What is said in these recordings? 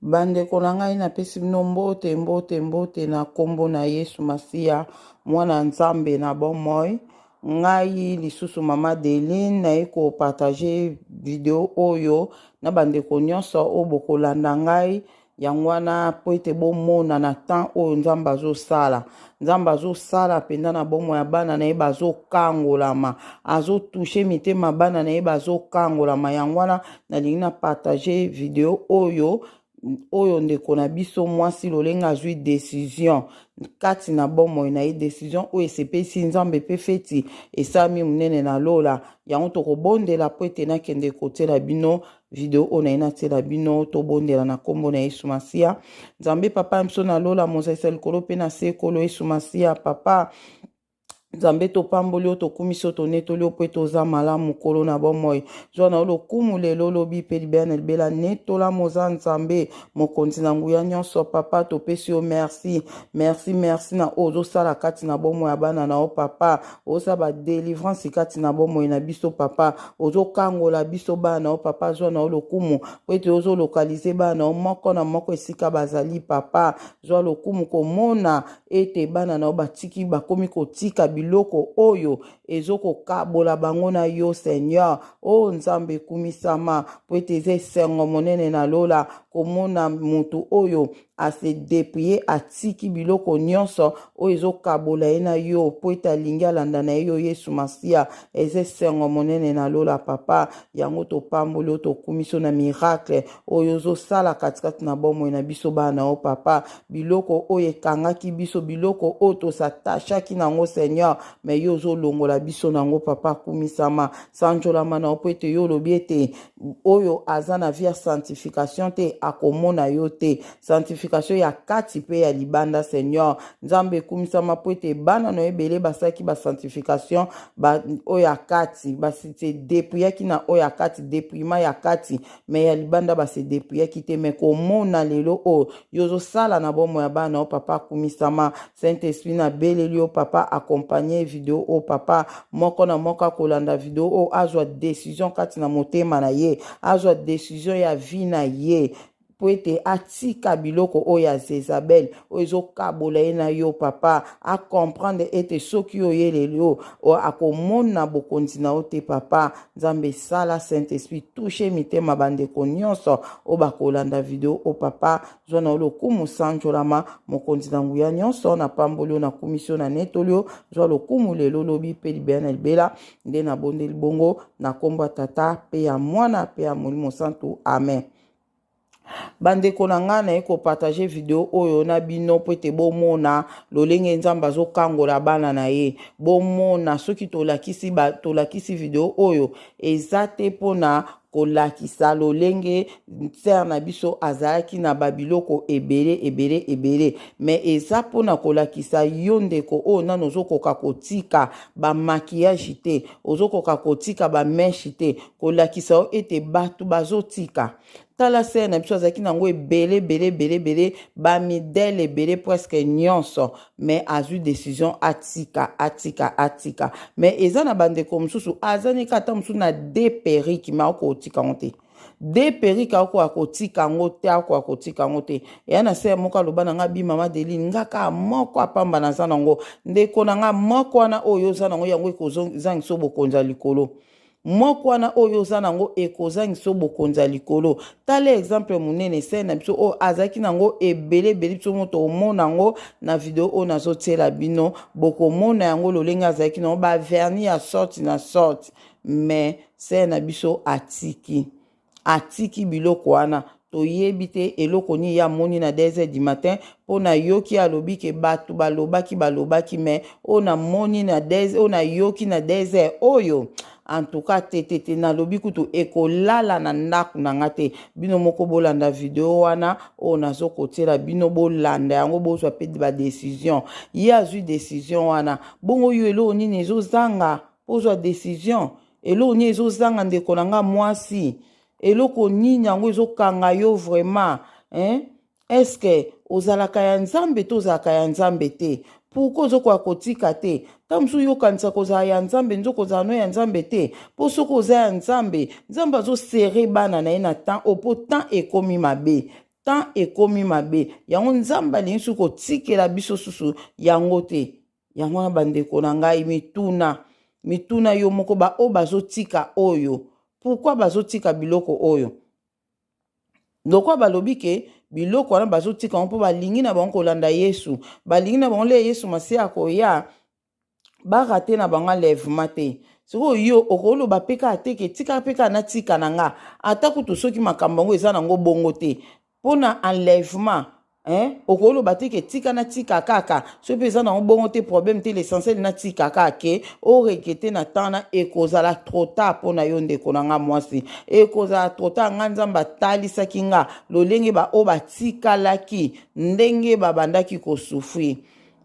Bandeko na ngai napesi bino mbote mbote mbote na nkombo na Yesu Masiya mwana Nzambe na bomoi. Ngai lisusu mama Deline naye kopartage video oyo na bandeko nyonso oyo bokolanda ngai yango wana mpo ete bomona na temps oyo Nzambe azosala. Nzambe azosala mpenza na bomoi ya bana na ye bazokangolama, azotushe mitema bana na ye bazokangolama. Yango wana nalingi na partage video oyo oyo ndeko na biso mwasi lolenge azwi decision kati na bomoi na ye, decision oyo esepelisi Nzambe mpe feti esalami monene na lola. Yango tokobondela mpo ete nakende kotiela bino video oyo naye natiela bino. Tobondela na nkombo na Yesu Masiya. Nzambe papa ya biso na lola, mozalisa likolo mpe na se, Nkolo Yesu Masiya papa Nzambe, topamboli yo, tokumisi yo, tonetoli yo mpo ete oza malamu. Nkolo na bomoi, zwa na yo lokumu lelo, lobi mpe libela na libela. Netola moza Nzambe mokonzi na nguya nyonso. Papa, topesi yo merci, merci, merci na oyo ozosala kati na bomoi ya bana na yo. Papa, ozosala badelivrance kati na bomoi na biso. Papa, ozokangola biso bana na yo. Papa, zwa na yo lokumu mpo ete ozolokalize bana na yo moko na moko esika bazali. Papa, zwa lokumu komona ete bana na yo batiki, bakomi kotika biloko oyo ezokokabola bango na yo. Seigneur o oh, Nzambe, ekumisama mpo ete eza esengo monene na lola komona moto oyo ase depouille, atiki biloko nyonso oyo ezokabola ye na yo mpo ete alingi alanda na ye yo Yesu Masiya. Eza esengo monene na lola, papa. Yango topamboli yo, tokumisi yo na miracle oyo ozosala katikati na bomoi na biso bana na yo. Papa, biloko oyo ekangaki biso, biloko oyo tosatachaki nango, Seigneur, me yo ozolongola biso nango. Papa, kumisama, sanjolama na yo mpo ete yo olobi ete oyo aza na vie ya sanctification te akomona yo te. Sanctification ya kati mpe ya libanda. Seigneur Nzambe, ekumisama mpo ete bana na yo ebele basalaki basanctification ba, oyo ya kati, base depouillaki na oyo ya kati, depouillement ya kati, me ya libanda base depouillaki te. Me komona lelo oyo yo ozosala na bomoi ya bana yo, papa, akumisama. Saint Esprit, nabeleli yo, papa, accompagne video oyo. Papa, moko na moko akolanda video oyo azwa decision kati na motema na ye, azwa decision ya vie na ye mpo ete atika biloko oyo ya Zezabel oyo ezokabola ye na yo. Papa, acomprendre ete soki oye lelo akomona bokonzi na yo te. Papa Nzambe, esala Saint Esprit touche mitema bandeko nyonso oyo bakolanda video oyo. Papa, zwa na yo lokumu, sanjolama mokonzi na nguya nyonso. Napamboli yo, nakumisi yo, nanetoli yo. Zwa lokumu lelo, lobi mpe libela na libela. Nde nabondeli bongo na nkombo ya Tata mpe ya Mwana mpe ya Molimo Santu, amen. Bandeko na ngai, naye kopartage video oyo na bino mpo ete bomona lolenge Nzambe azokangola bana na ye. Bomona soki tolakisi, ba, tolakisi video oyo eza te mpona kolakisa lolenge sœur na biso azalaki na babiloko ebele ebele ebele, me eza mpona kolakisa yo ndeko oyo nano ozokoka kotika bamaquillage te, ozokoka kotika bamèches te, kolakisa yo ete bato bazotika. Tala sœur na biso, azalaki nango ebele ebele ebele ebele, bamidele ebele, presque nyonso, mais azwi décision atika, atika, atika. Mais eza na bandeko mosusu azani kaka ata mosusu na deux perruques, mais akokotika yango te. Deux perruques, akoka kotika yango te, akoka kotika yango te. Eya na sœur moko aloba na nga bi: "Mama Deline, nga kaka moko apamba naza nango." Ndeko na nga, moko wana oyo oza nango, yango ekozangisa bokonzi ya likolo. Moko wana oyo oza nango ekozangisa bokonzi ya likolo. Tala exemple monene, sœur na biso oyo azalaki nango ebele ebele. Biso moto omona yango na video oyo nazotiela bino, bokomona yango lolenge azalaki nango, bavernis ya sorte na sorte, mais sœur na biso atiki, atiki biloko wana. Toyebi te eloko nini ye amoni na 2 heures du matin, mpo nayoki alobi ke bato balobaki, balobaki, mais oyo namoni na 2, oyo nayoki na 2 heures oyo, en tout cas te, te, te. Nalobi kutu ekolala na ndako na nga te. Bino moko bolanda video wana oyo nazokotiela bino, bolanda yango, bozwa mpe badécision. Ye azwi décision wana, bongo yo eloko nini ezozanga ozwa décision? Eloko nini ezozanga, ndeko na nga mwasi? Eloko nini yango ezokanga yo vraiment, hein? Est-ce ozalaka ya Nzambe to ozalaka ya Nzambe te? Pourquoi ozokoka kotika te? Ntango mosusu yokanisa kozala ya Nzambe, nzoka ozala no ya Nzambe te. Mpo soki oza ya Nzambe, Nzambe azoserrer bana na ye na temps oyo, mpo temps ekomi mabe. Temps ekomi mabe. Yango Nzambe alingi susu kotikela biso susu yango te. Yango wana bandeko na ngai, mituna mituna yo moko, baoyo bazotika oyo, pourquoi bazotika biloko oyo? Lokola balobi ke biloko wana bazotika yango mpo balingi na bango kolanda Yesu, balingi na bango le Yesu Masiya akoya, barate na bango enlèvement te. Sikoyo yo okoloba mpe kaka te ke tika mpe kaka natika na nga, ata kutu soki makambo yango eza nango bongo te mpo na enlèvement, hein? Okoloba te ke tika natika kaka, soki mpe eza nango bongo te, problème te, l'essentiel natika kaka. Ke oregretter na temps na ekozala trop tard mpo na yo, ndeko na nga mwasi, ekozala trop tard. Nga Nzambe atalisaki nga lolenge baoyo batikalaki, ndenge babandaki kosouffrir,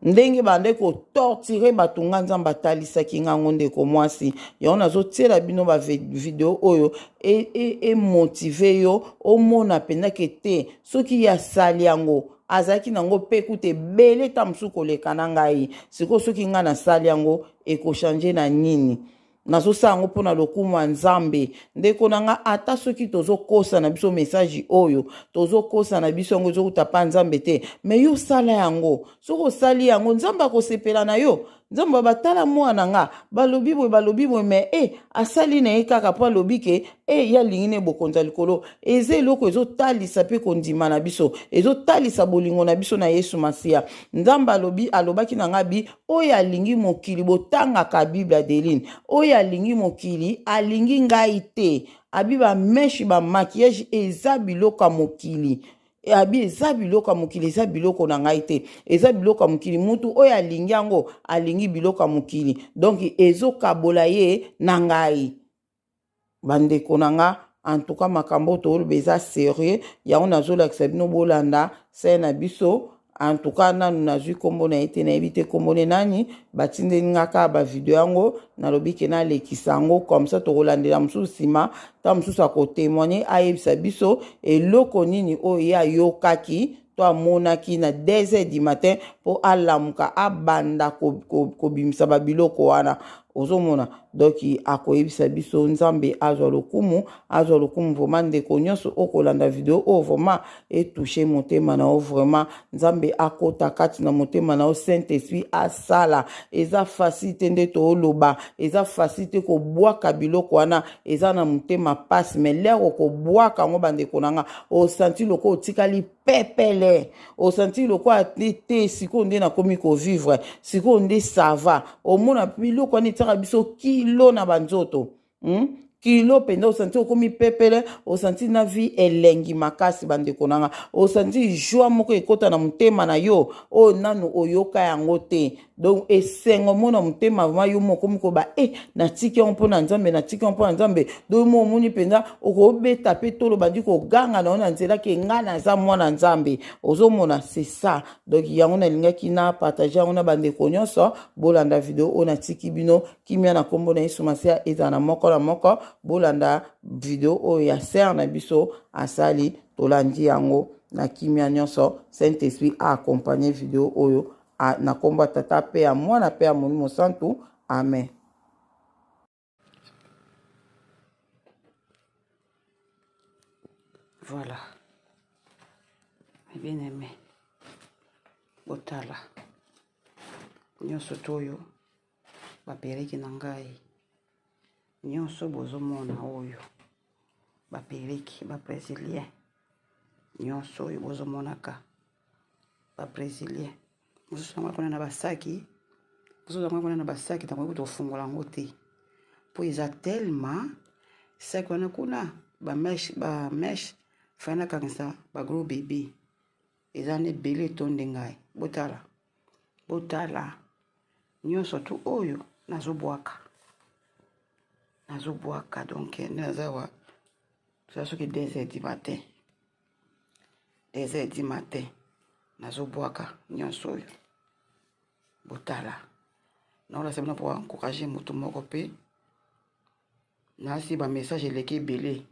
ndenge bandaki kotorturer bato. Nga Nzambe atalisaki ngango, ndeko mwasi. Yango nazotiela bino bavideo oyo emotiver e, e yo omona mpenza ke te, soki ye asali yango, azalaki nango mpe kuta ebele ta mosusu koleka na ngai. Sikoyo soki ngai nasali yango, ekochanger na nini? Nazosala yango mpona lokumu ya Nzambe. Ndeko na nga, ata soki tozokosa na biso, message oyo tozokosa na biso yango ezokuta mpa Nzambe te, mais yo sala yango. Soki osali yango, Nzambe akosepela na yo. Nzambe batala mwana nga, balobi boye, balobi boye, mais e asali na ye kaka mpo alobi ke e ye alingi na bokonzi ya likolo. Eza eloko ezotalisa mpe kondima na biso, ezotalisa bolingo na biso na Yesu Masiya. Nzambe alobi, alobaki na nga bi oyo alingi mokili, botangaka Bible, Adeline, oyo alingi mokili alingi ngai te. Abi bamèches, bamaquillage eza biloko ya mokili. Abi eza biloko ya mokili, eza biloko na ngai te, eza biloko ya mokili. Mutu oyo alingi yango alingi biloko ya mokili, donc ezokabola ye na ngai. Bandeko na nga, en tout cas makambo oyo tooloba eza sérieux. Yango nazolakisa bino, bolanda sœur na biso. En tout cas nanu nazwi nkombo na ye te, nayebi te nkombo ne nani. Batindeli nga kaka bavideo yango, nalobi ke nalekisa yango comme ça tokolandela mosusu nsima. Ntango mosusu akotémoigner, ayebisa biso eloko nini oyo ye ayokaki to amonaki na 2 heures du matin mpo alamuka, abanda kobimisa babiloko wana ozomona. Donc akoyebisa biso. Nzambe azwa lokumu, azwa lokumu vraiment. Ndeko nyonso okolanda video oyo, vraiment etoucher motema na yo, vraiment Nzambe akota kati na motema na yo, Saint Esprit asala. Eza facile te nde tooloba, eza facile te kobwaka biloko wana, eza na motema pasi, mais l'heure okobwaka yango, bandeko na nga, osanti lokola otikali pepele, osanti lokola te te sikoyo nde nakomi kovivre, sikoyo nde ça va. Omona biloko wana etiaka biso kilo na banzoto, Kilo mpenza, osanti okomi pepele, osanti na vie elengi makasi. Bandeko na nga, osanti joie moko ekɔta na motema na yo oyo nanu oyoka yango te. Donc esengo mo na motema, vraiment yo moko okomi koba e natiki yango mpo na Nzambe, natiki yango mpo na Nzambe. Donc mo omoni mpenza okobeta mpe tolo, bandi koganga na yo na nzela ke ngai naza mwana Nzambe. Ozomona, c'est ça. Donc yango nalingaki na partage yango na bandeko nyonso. Bolanda video oyo, natiki bino kimia na nkombo na Yesu Masiya ezala na moko na moko. Bolanda video oyo ya sœur na biso asali, tolandi yango na kimia nyonso. Saint Esprit aaccompagner video oyo na nkombo ya Tata mpe ya Mwana mpe ya Molimo Santu, amen. Voilà, bien aimé, botala nyonso to oyo baperruque na ngai nyonso bozomona oyo, baperruque babrésilien nyonso oyo bozomonaka, babrésilien mosusu yango kuna na basaki, mosusu yango kuna na basaki. Nakoki kuta kofungola yango te mpo eza tellement saki wana kuna, bamèches, bamèches fai nakangisa bagros bébé, eza na ebele etondi ngai. Botala, botala nyonso tu oyo nazobwaka, nazobwaka. Donc nde naza wa, toza soki 2 heures du matin, 2 heures du matin, nazobwaka nyonso oyo. Botala, naolasa bino mpo encourager motu moko mpe nasi bamessage eleki ebele,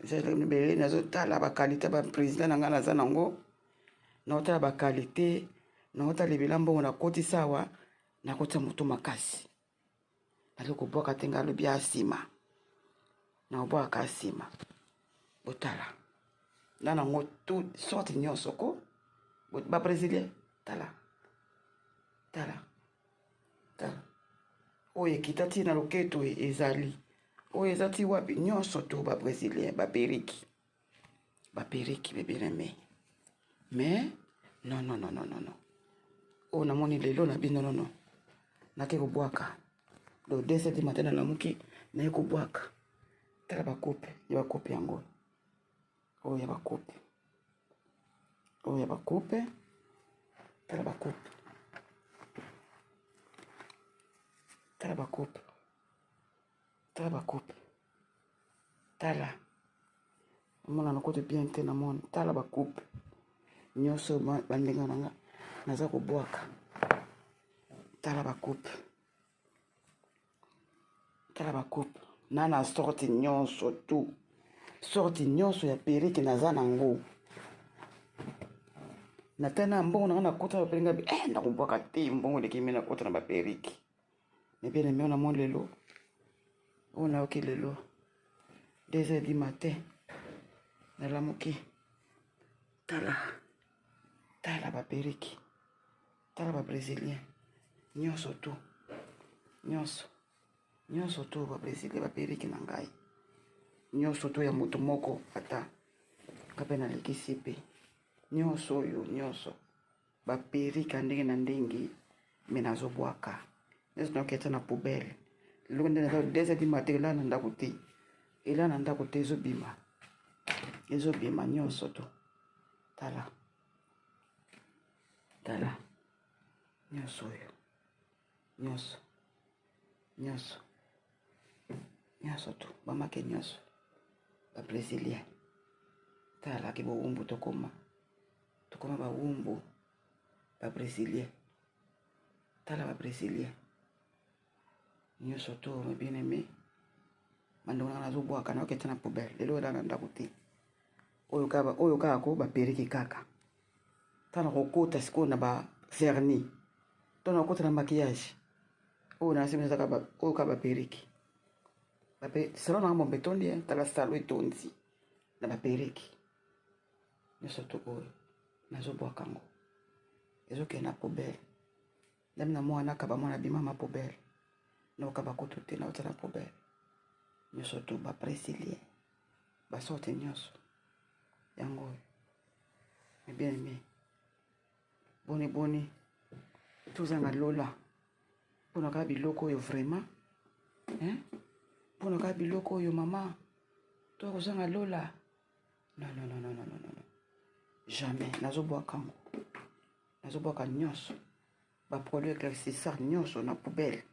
message eleki ebele. Nazotala baqualité baprésident na ngai naza nango, naotala baqualité, naotala ebela mbongo nakotisa awa, nakotisa motu makasi. Nali kobwaka te, ngai alobi ya nsima, nakobwaka nsima. Botala. Na nango tout sorte nyonso ko ba brésilien. Tala, tala, tala oyo ekita ti na loketo, ezali oyo eza ti wapi, nyonso to ba brésilien, baperruque, baperruque, mes bien aimé. Mais non, non, non, non, non, non, oyo namoni lelo na bino, non, non, nake kobwaka. Donc 2 heures du matin nalamuki, naye kobwaka. Tala bacoupe ya bacoupe yango oyo, ya bacoupe oyo, ya bacoupe. Tala bacoupe, tala bacoupe, tala bacoupe, tala. Omonana kote bien te, namoni. Tala bacoupe nyonso, bandenge na nga naza kobwaka. Tala bacoupe, tala bacoupe na sorte nyonso, tout sorte nyonso ya perruque naza nango. Natala mbongo nanga, nakota na baperruque ngabi nakobwaka te, mbongo eleki me nakota na baperruque. Mais bien aimé, namoni lelo oyo, nayoki lelo 2 heures du matin nalamuki. Tala, tala baperruque, tala babrésilien nyonso tu, nyonso, nyonso tu, babrésilien, baperruque na ngai nyonso tu ya moto moko. Ata nga mpe nalekisi mpe nyonso oyo, nyonso baperruque ya ndenge na ndenge, me nazobwaka nyonso, naketa na poubelle. Leloko nde naza 2 heures du matin, elaa na ndako te, elaa na ndako te, ezobima, ezobima nyonso to. Tala, tala nyonso oyo, nyonso, nyonso, nyonso to bamake nyonso, babrésilien. Talaki bowumbu, tokoma, tokoma bawumbu, babrésilien. Tala babrésilien nyonso to, mes bien aimé, bandeko nanga. Nazobwaka, naoketa na poubelle lelo, ela na ndako te. Oyo kaka, oyo kaka ko baperruque kaka. Ntango kokota sikoyo na bavernis to na kokota na maquillage oyo nasi, oyo kaka baperruque. Salon nanga mombe etondi. Tala salon etondi na baperruque nyonso to. Oyo nazobwaka yango, ezokende na poubelle. Ndami na mwana akaba, mwana bima ma poubelle, naokaba kutu te, naota na poubelle nyonso to, babrésilien, basorte nyonso yango oyo. Mes bien aimé, boni boni tozanga lola mpona kaka biloko oyo vraiment, hein? Mpona kaka biloko oyo, mama, to kozanga lola? Non, non, non, non, non, non, non, jamais. Nazobwaka yango, nazobwaka nyonso, baproduit éclaircissant nyonso na poubelle,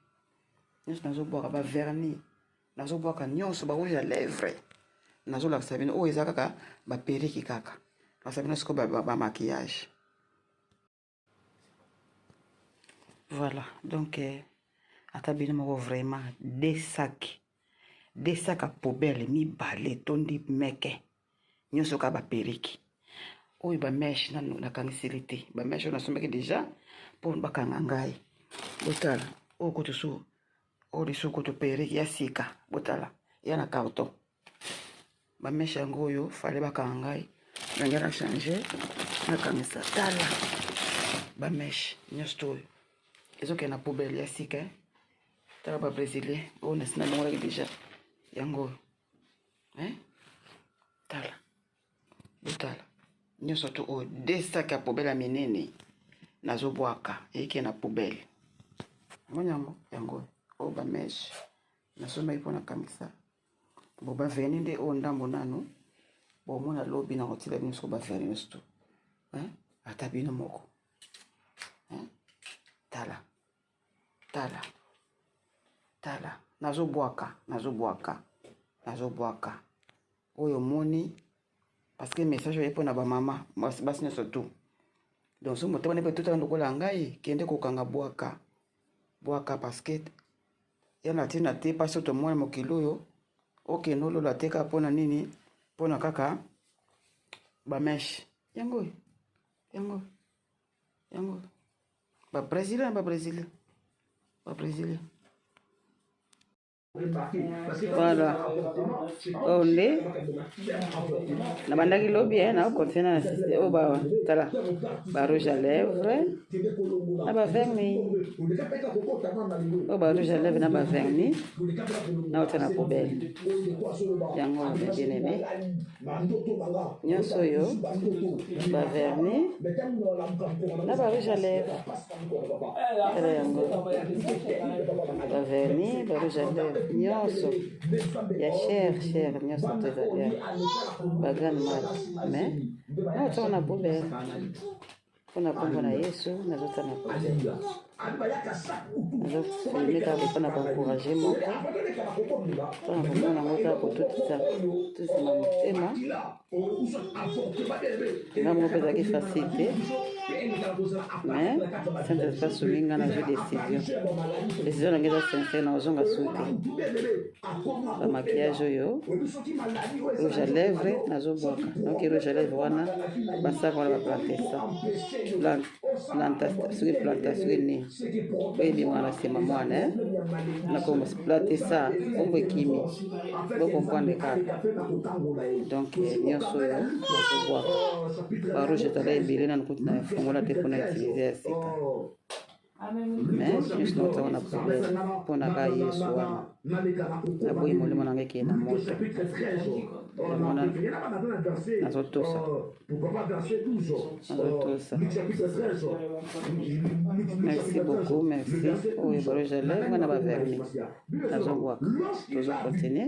nyonso nazobwaka, bavernis nazobwaka nyonso, barouge ya lèvre. Nazolakisa bino oyo eza kaka baperruque kaka, lakisa bino sikoyo bamaquillage. Voilà, donc ata bino moko vraiment, deux sacs, deux sacs ya poubelle mibale etondi meke, nyonso kaka baperruque oyo. Bamèche nanu nakangiseli te, bamèche oyo nasombaki déjà mpo bakanga ngai. Botala oyo kutu su, oyo lisusu kutu perruque ya sika. Botala ya na carton, bamèche yango oyo fale bakanga ngai, nange na change, nakangisa. Tala bamèche nyonso to oyo ezokende na poubelle, ya sika. Tala babrésilien oyo nasi nalongolaki déjà, yango oyo. Tala, botala nyonso to oyo, deux sacs ya poubelle ya minene nazobwaka, eyeke na poubelle. Omoni yango, yango oyo bamèche nasombaki mpo nakangisa bo bavernis nde oyo ndambo nanu. Bomona lobi na kotila bino soko bavernis nyonso to. Ata bino moko, tala, tala, tala, nazobwaka, nazobwaka, nazobwaka oyo omoni, parce que message oyo mpona bamama, basi nyonso tu. Donc so motema nde mpe totala lokola ngai, kende kokanga, bwaka, bwaka, parce que ya na ntina te. Mpasi oyo tomona mokili oyo, okende olola te kaka mpona nini? Mpona kaka bamèche yango oyo, yango, yango, babrésilien, babrésilien, babrésilien. Voilà. Oyo nde nabandaki lobi eh, na continue na siste oyo ba tala ba rouge à lèvres na ba vernis oyo ba rouge à lèvres na ba vernis na otia na poubelle yango mes bien aimé nyonso oyo ba vernis na ba rouge à lèvres tala yango ba vernis ba rouge à lèvres nyonso ya cher cher nyonso to ezali ya ba grande marque mais naotiaka na poubelle mpo na nkombo na Yesu. Nazotala na poubelle, nazofilme kaka mpona koencourage moko, mpona komona yango kaka kotutisa tusima motema nga moko. Mpe ezalaki facile te, mais Saint Esprit asungi nga, nazwi décision. Décision na ngai eza sincère, na ozonga su te. Bamaquillage oyo, rouge à lèvre, nazobwaka. Donc rouge à lèvre wana, basaka wana baplantesa planta, soki planta, soki nini oyo ebimaka na nsima mwana nakombo platesa, kombo ekimi, bocomprendre kaka. Donc nyonso oyo nazobwaka, barouge ezala ebele, nanu kutu na fongola te mpona utiliser ya sika, mais nyonso naotaka na poubelle mpona ka Yesu wana. Naboyi molimo na ngai ekeye na moto, yango nazotosa, nazotosa. Merci beaucoup, merci. Oyo barouge à lèvres na bavernis, nazobwaka. Tozocontinue.